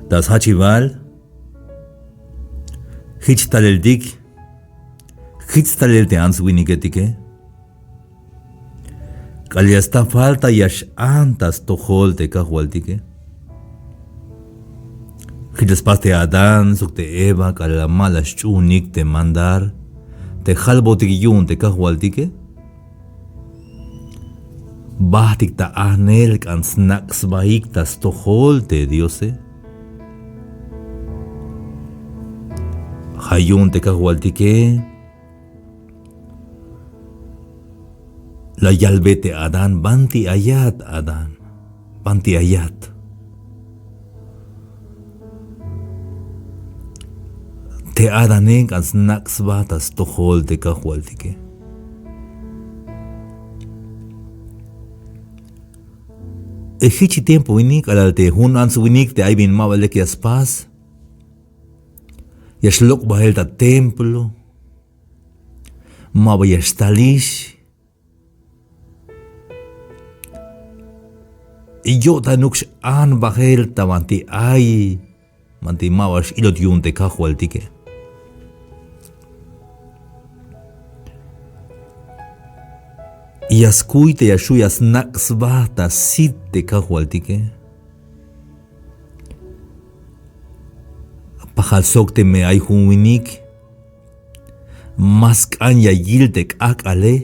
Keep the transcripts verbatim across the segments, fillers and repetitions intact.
Ta sjachibal, jich taleltik, jich talel te ants winiketike. K'alal ya sta falta ya x-an ta stojol te kajwaltike. Jich la spas te Adán sok te Eva k'alal ma la xch'uunik te mandar te jalbotik yu'un te kajwaltike. Bajtik ta ajnel k'an snak' sbaik ta stojol te Diose. Ja' yu'un te kajwaltike la yalbe te Adán: "Banti ayat, Adán? Banti ayat?" Te Adane k'an snak' sba ta stojol te kajwaltike. E jich tiempo ini k'alal te jun ants winik te ay bin ma ba lek ya spas, ya xlok' bael ta templo, ma ba ya xtalix, yo'tanuk x-an bael ta banti ay, banti ma ba x-ilot yu'un te kajwaltike. Ya skuy te ya xju' ya snak' sba ta sit te kajwaltike. Pajal sok teme ay jun winik ma sk'an ya yil te k'ak'ale,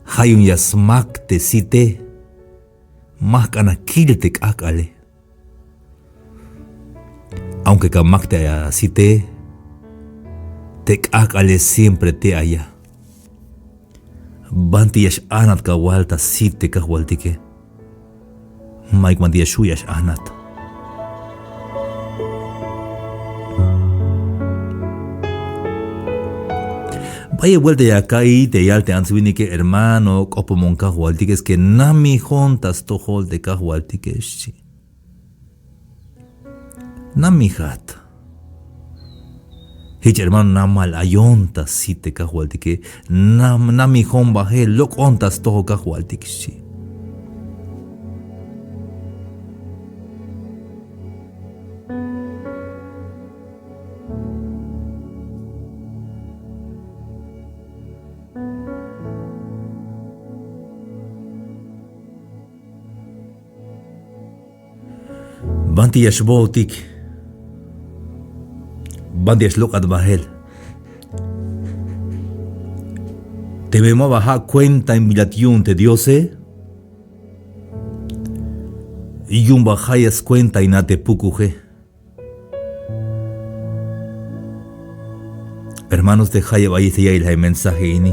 ja' yu'un ya smak te site, ma jk'an a kil te k'ak'ale. Aunque ka mak te site, te k'ak'ale siempre te aya. Banti ya x-anat kawal ta sit te kajwaltike. Mayuk banti ya xju' ya x-anat. Bayel buelta ya ka'iy te yal te ants winike: "Hermano, k'opomon kajwaltike, es que namijon ta stojol te kajwaltike", xchi. Namijat. Jich hermano, namal ayon ta sit te kajwaltike, nam-, namijon bael, lok'on ta stojol kajwaltik, xchi. Banti ya xbootik, banti ya xlok'at bael. Teme ma ba ja' cuentainbilat yu'un te Diose, yu'un ba ja' ya scuentainat te pukuje. Hermanos, te jayeb ayex te ya'iyel ja' mensaje ini,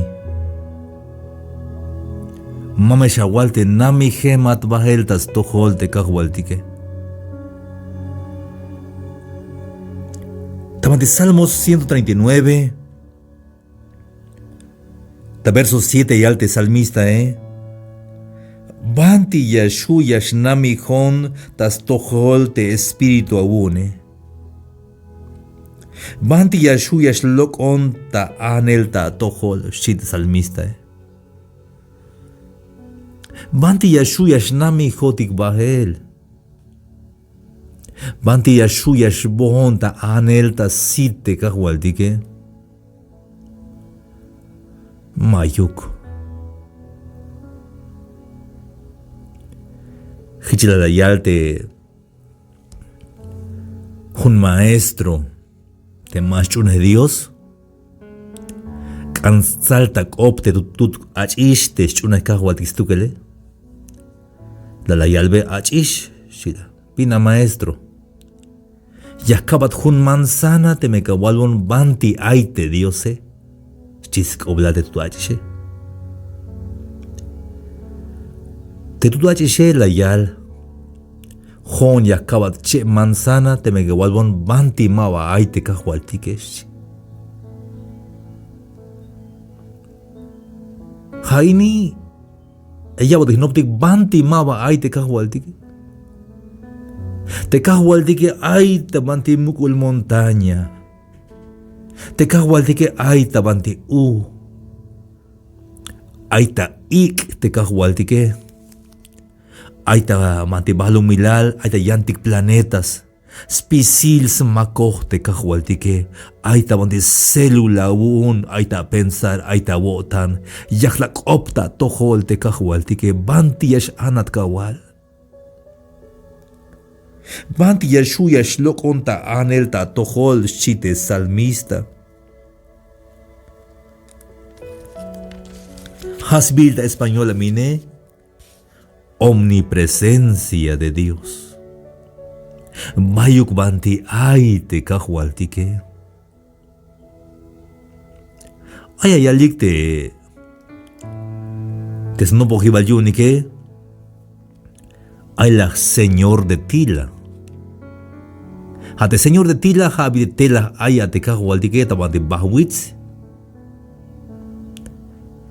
ma me xawal te namijemat bael ta stojol te kajwaltike. Ta banti Salmos ciento treinta y nueve, ta verso siete yal te salmistae: "Banti ya xju' ya xnamijon ta stojol te espíritu awu'une. Banti ya xju' ya xlok'on ta ajnel ta atojol", xchi te salmistae. Banti ya xju' ya xnamijotik bael. Banti ya xju' ya xboon ta ajnel ta sit te kajwaltike. Mayuk. Jich la la yal te jun maestro te ma xch'uunej Dios, k'an stsal ta k'op te tut, tut ach'ix te xch'uunej kajwaltik stukele. La la yalbe: "Ach'ix", xchi la, "bin a maestro, ya jkabat jun manzana teme ka walbon banti ay te Diose", xchi sk'oblal te tut ach'ixe. Te tut ach'ixe la yal: "Jo'on ya jkabat cheb manzana teme ka walbon banti ma ba ay te kajwaltike", xchi. Ja' ini ya ya'botik jnoptik banti ma ba ay te kajwaltike. Te kajwaltike ay ta banti muk'ul montaña. Te kajwaltike ay ta banti u. Ay ta ik' te kajwaltike. Ay ta banti balumilal, ay ta yantik planetas. Spisil smakoj te Kajwaltike, ay ta banti célula awu'un, ay ta apensar, ay ta awo'tan, ya jla k'op ta atojol te Kajwaltike, banti ya x-anat kawal. Banti ya xju' ya xlok'on ta anel ta atojol, xchi te salmista. Ja' sbiil ta español a me ine, omnipresencia de Dios. Bayuk banti ay te Kajwaltike. Ay ya yalik te, te snopojibal yu'unike, ay la Señor de Tila. Ja' te Señor de Tila, ja' abi te tela ay a te Kajwaltike ta banti bajwits.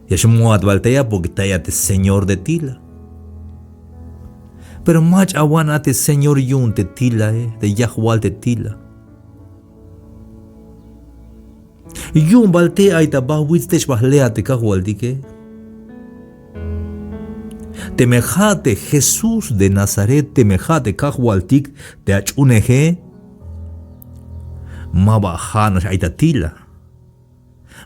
Ya xmoat bal tey a porque tey a te Señor de Tila. Pero mach'a wan a te Señor yu'un te tilae, te yajwal te tila. Yu'un bal tey ay ta bajwits te xba jle a te Kajwaltike. Teme ja' te Jesús de Nazaret, teme ja' te Kajwaltik te ach'uneje, ma ba ja'nax ay ta tila.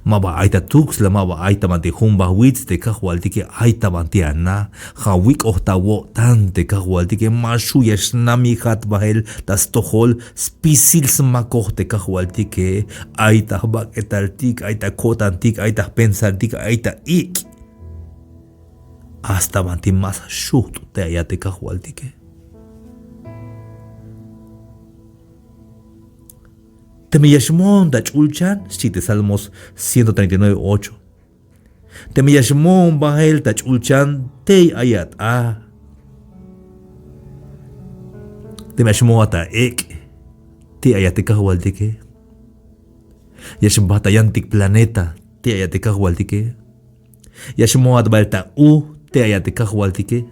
Ma ba ay ta tuksla, ma ba ay ta banti jun bajwits te Kajwaltike, ay ta banti ana. Ja' wik'oj ta awo'tan te Kajwaltike, ma xju' ya xnamijat bael ta stojol, spisil smakoj te Kajwaltike, ay ta jbak'etaltik, ay ta ko'tantik, ay ta jpensartik, ay ta ik'. Hasta banti más xujt' tey ay a te Kajwaltike. Teme ya xmoon ta ch'ulchan, xchi te Salmos ciento treinta y nueve ocho. Teme ya xmoon bael ta ch'ulchan, tey ayat a. Teme ya xmoat ta ek', tey ayat te Kajwaltike. Ya xbajt ta yantik planeta, tey ayat te Kajwaltike. Ya xmoat bael ta u, tey ayat te Kajwaltike.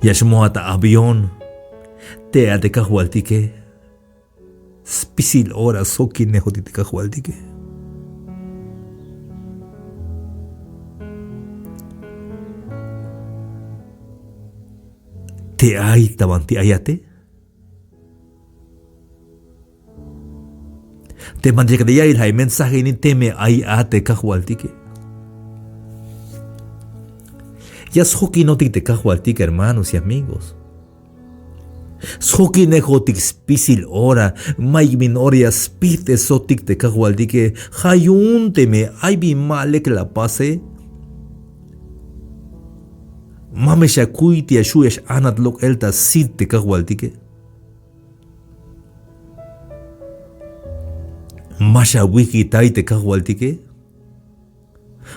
Ya xmoat ta avión, tey ayat te Kajwaltike. Spisil ora sjokinejotik te Kajwaltike. Tey ay ta banti ayate. Te banti ya ya'iyel ja' mensaje ini, teme ay a te Kajwaltike. Ya sjokinotik te Kajwaltik, hermanos y amigos. Sjokinejotik spisil ora, mayuk bin ora ya spijt'esotik te Kajwaltike. Ja' yu'un teme ay bin ma lek la apase, ma me xakuy te ya xju' ya x-anat lok'el ta sit te Kajwaltike. Ma xawijkitay te Kajwaltike.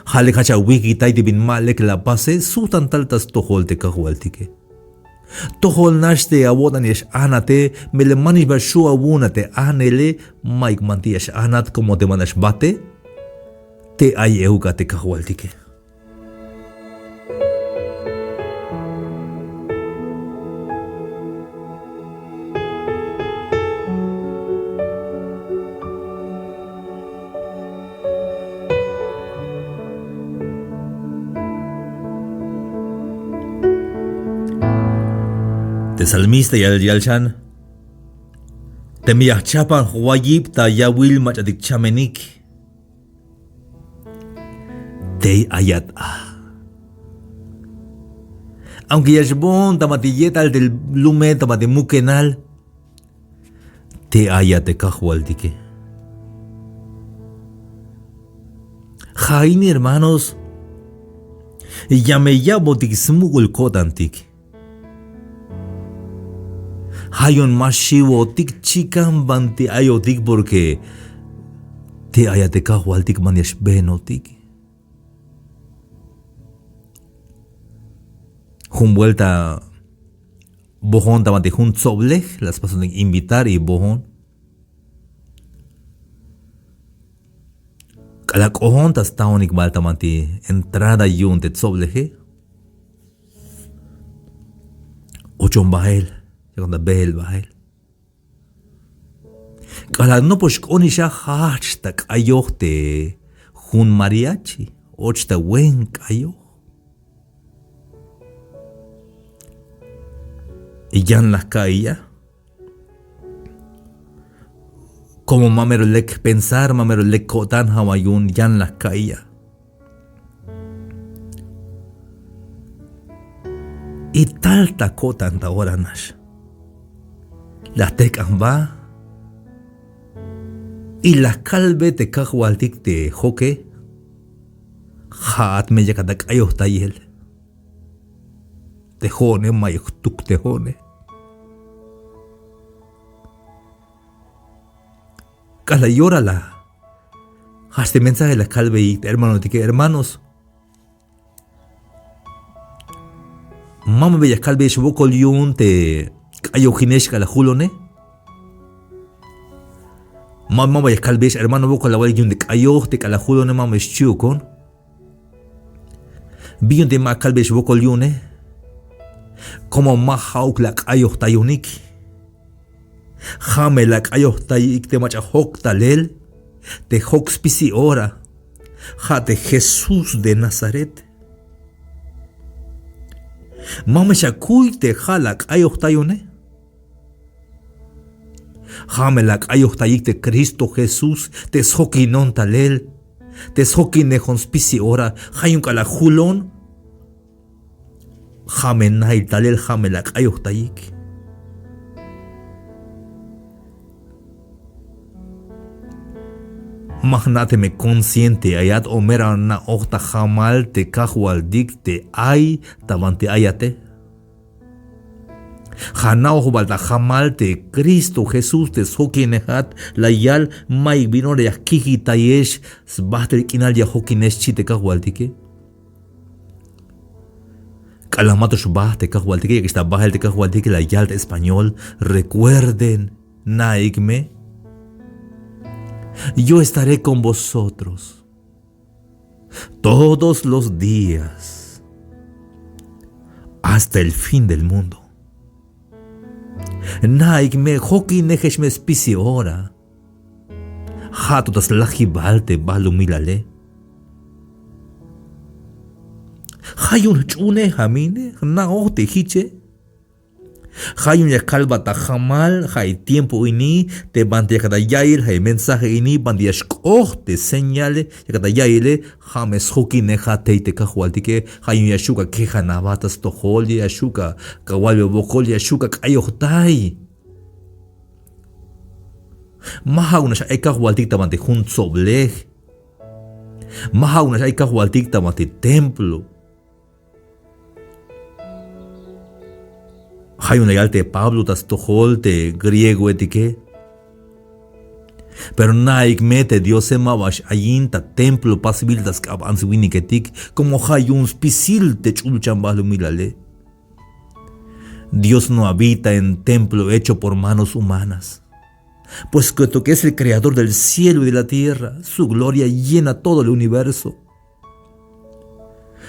Ja' lek jach awijkitay te bin ma lek la apase, sujtan tal ta stojol te Kajwaltike. Tojol nax te awo'tan ya x-anate, melel manix ba xju' awu'un a te anele, mayuk banti ya x-anat, como te banti ya xbate, tey ay euk a te Kajwaltike. Te salmista ya yal xan: Teme ya jchapan jwayib ta yawil mach'atik chamenik, tey ayat a. Aunque ya xboon ta banti ye'tal te lume, ta banti mukenal, tey ayat te Kajwaltike. Ja' ini, hermanos, ya me ya'botik smuk'ul ko'tantik. Ja' yu'un ma xiwotik chikan banti ayotik, porque tey ayat te Kajwaltik, man ya xbeenotik. Jun buelta bojon ta banti jun tsoblej, la spasonik invitar y bojon. K'alal k'ojon ta staonik bal ta banti entrada yu'un te tsobleje, ochon bael, yakon ta beel bael. K'alal nopox k'oonix a, jajch ta k'ayoj te jun mariachi, och ta wen k'ayoj. Yan la jka'iy a. Como ma mero lek jpensar, ma mero lek ko'tan, ja' ma yu'un yan la ka'iy a. Y tal ta ko'tan ta ora nax. La jtejk'an jba. Y la kalbe te kajwaltik te joke. Ja'at me yakat ak'ayojtayel. Te jo'one ma yak jtuk te jo'one. K'alal yoral a jajch te mensaje la kalbeyik te hermanotike, hermanos. Ma me ya kalbeyex wokol yu'un te k'ayojinex k'alal julone. Ma, ma me ya kalbeyex hermano wokol awalik yu'un te k'ayoj te k'alal julone, ma me xchi'ukon. Bi yu'un te ma kalbeyex wokol yu'une. Como ma ja'uk la k'ayojtayonik. Ja' me la k'ayojtayik te mach'a jok talel, te jok spisil ora, ja' te Jesús de Nazaret. Ma me xakuy te ja' la k'ayojtayone. Ja' me la k'ayojtayik te Cristo Jesús, te sjokinon talel, te sjokinejon spisil ora, ja' yu'un k'alal julon. Ja' me nail talel, ja' me la k'ayojtayik. Ma jna' teme consciente ayat o mero ana'oj ta jamal te kajwaltik te ay ta banti ayate. Ja' ana'oj bal ta jamal te Cristo Jesús te sjokinejat la yal: mayuk bin ora ya jkijitayex, sbajtel k'inal ya jokinex, xchi te kajwaltike. K'alal ma to xbajt te kajwaltike, yak'ix ta bajel te kajwaltike, la yal ta español: recuerden, naik me, yo estaré con vosotros todos los días hasta el fin del mundo. Naik me, jokinejex me spisil ora. Ja' to ta slajibal te balumilale. Ja' yu'un jch'uunej a me ine, jna'oj te jiche. Ja' yu'un ya kalbat ta jamal, ja' e tiempo ini te banti yakat ta ya'iyel, ja' e mensaje ini banti ya xk'ot te señale yakat ta ya'iyele. Ja' me sjokinejat tey te kajwaltike. Ja' yu'un ya xju' akejan aba ta stojol, ya xju' awalbe wokol, ya xju' ak'ayojtay. Ma ja'uk nax ay kajwaltik ta banti jun tsoblej. Ma ja'uk nax ay kajwaltik ta banti templo. Ja' yu'un la yal te Pablo ta stojol te griegoetike: pero naik me, te Diose maba x-ayin ta templo pasbil ta sk'ab ants winiketik, como ja' yu'un spisil te ch'ulchan balumilale. Dios no habita en templo hecho por manos humanas, puesto que es el creador del cielo y de la tierra. Su gloria llena todo el universo.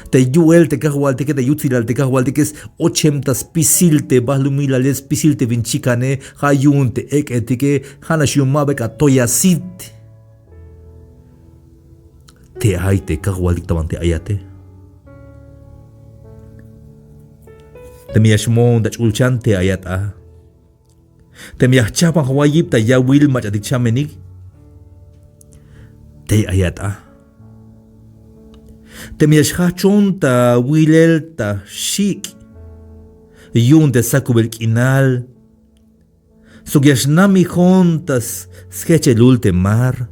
Te yu'el te kajwaltike, te yutsilal te kajwaltike, ochem ta spisil te balumilale, spisil te bin chikane. Ja' yu'un te ek'etike, ja'nax yu'un maba ek' atoy asit. Te ay te kajwaltik ta banti ayate. Teme ya xmoon ta ch'ulchan, tey ayat a. Teme ya jchajpan jwayib ta yawil mach'atik chamenik, tey ayat a. Teme ya xjajchon ta wilel ta xik' yu'un te sakubel k'inal, sok ya xnamijon ta s-, sjechelul te mar,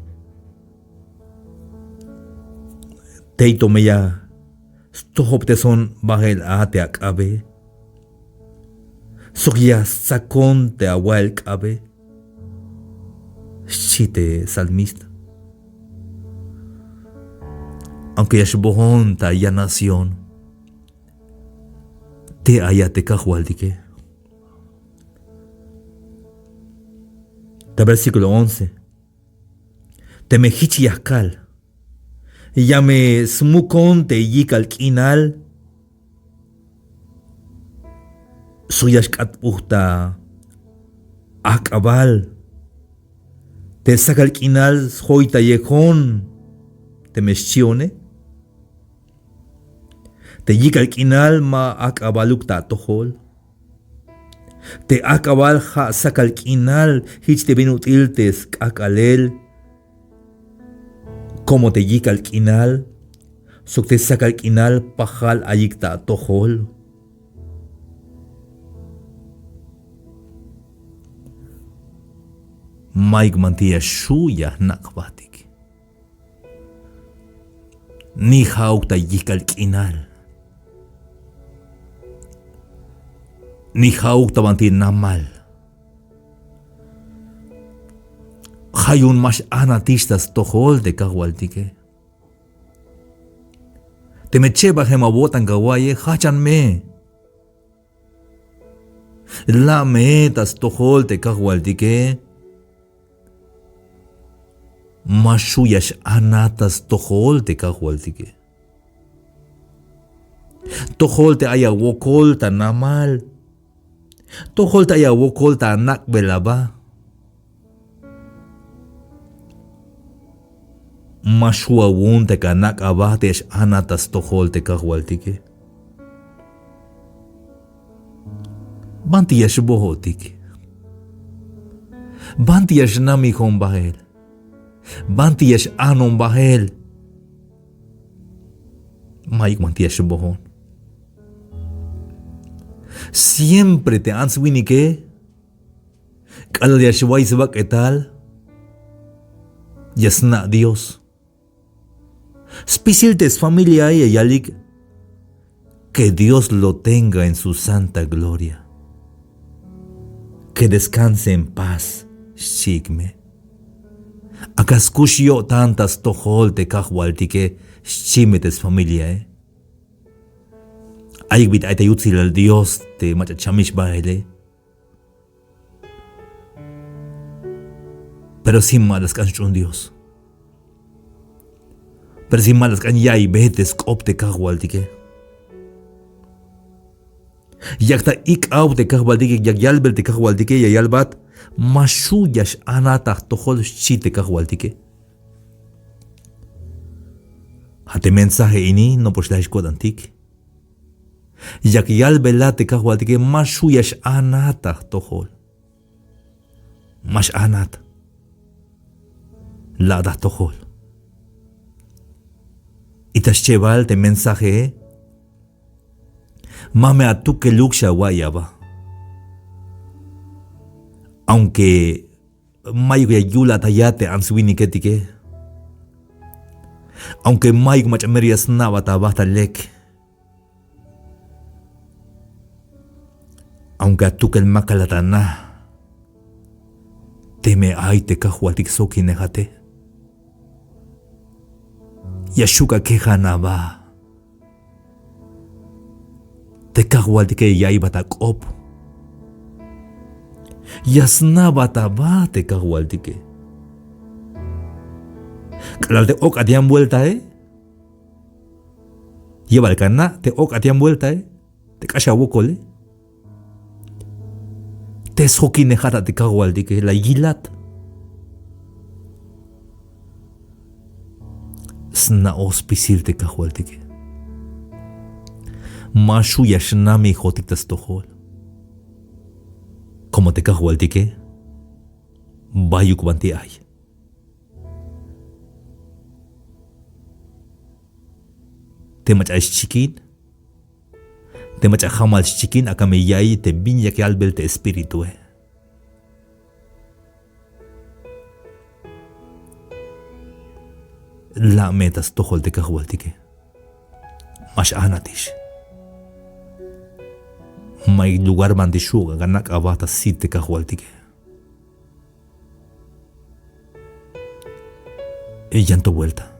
tey to me ya stojobteson bajel a te ak'abe, sok ya stsakon te awa'el k'abe, xchi te salmista. Aunque ya xboon ta yanación, tey ayat te kajwaltike. Ta versículo once. Teme jich ya jkal, ya me smukon te yikal k'inal, sok ya xk'atp'uj ta ajk'abal te sakal k'inal sjoytayejon teme xchione. Te yikal k'inal ma ajk'abaluk ta atojol. Te ajk'abal ja' sakal k'inal jich te bin ut'il te sk'ajk'alel. Como te yijk'al k'inal sok te sakal k'inal pajal ayik ta atojol. Mayuk banti ya xju' ya jnak' jbatik. Ni ja'uk ta yijk'al k'inal, ni ja'uk ta banti namal. Ja' yu'un ma x-anatix ta stojol te Kajwaltike. Teme chebajem awo'tan ka awa'iye, jajchan me. La' me ta stojol te Kajwaltike. Ma xju' ya x-anat ta stojol te Kajwaltike. Tojol te ay awokol ta namal. Tojol te ay awokol ta anak'bel aba. Ma xju' awu'un te ka anak' aba te ya x-anat ta stojol te Kajwaltike. Banti ya xbootik. Banti ya xnamijon bael. Banti ya x-anon bael. Mayuk banti ya xboon. Siempre te ants winike, k'alal ya xway sbak'etal, ya sna' Dios. Spisil te sfamiliae ya yalik: Que Dios lo tenga en su santa gloria. Que descanse en paz, xchiik me. Ak'a skux yo'tan ta stojol te Kajwaltike, xchi me te sfamiliae. Ayuk bit'il ay ta yutsilal Dios te mach'a chamix baele. Pero si ma la sk'an sch'uun Dios. Pero si ma la sk'an ya'iybe te sk'op te Kajwaltike. Yak ta ik'aw te Kajwaltike, yak yalbel te Kajwaltike, ya yalbat: Ma xju' ya x-anat ta jtojol, xchi te Kajwaltike. Ja' te mensaje ini nopox laj ix ko'tantik. Yak yalbelat te Kajwaltike: Ma xju' ya x-anat ta jtojol. Ma x-anat. La' ta jtojol. Y ta schebal te mensajee, ma me atukeluk xawa'iy aba. Aunque mayuk ya yulat ayat te ants winiketike. Aunque mayuk mach'a mero ya sna'bat aba ta lek. Aunque atukel makalat ana. Teme ay te Kajwaltik sjokinejate. Ya xju' ka kejan aba. Te Kajwaltike ya ya'iybat ak'op. Ya sna'bat aba te Kajwaltike. K'alal te ok'at yan vueltae. Yebal ka na' te ok'at yan vueltae. Te k'ax awokole. Te sjokinejat a te Kajwaltike, la yilat. Sna'oj spisil te Kajwaltike. Ma xju' ya xnamijotik ta stojol. Como te Kajwaltike, bayuk banti ay. Te mach'a xchikin, te mach'a jamal xchikin, ak'a me ya'iy te bin yak yalbel te espiritue. La' me ta stojol te Kajwaltike. Ma x-anatix. Mayuk lugar banti xju' ka anak' aba ta sit te Kajwaltike. Y yan to vuelta.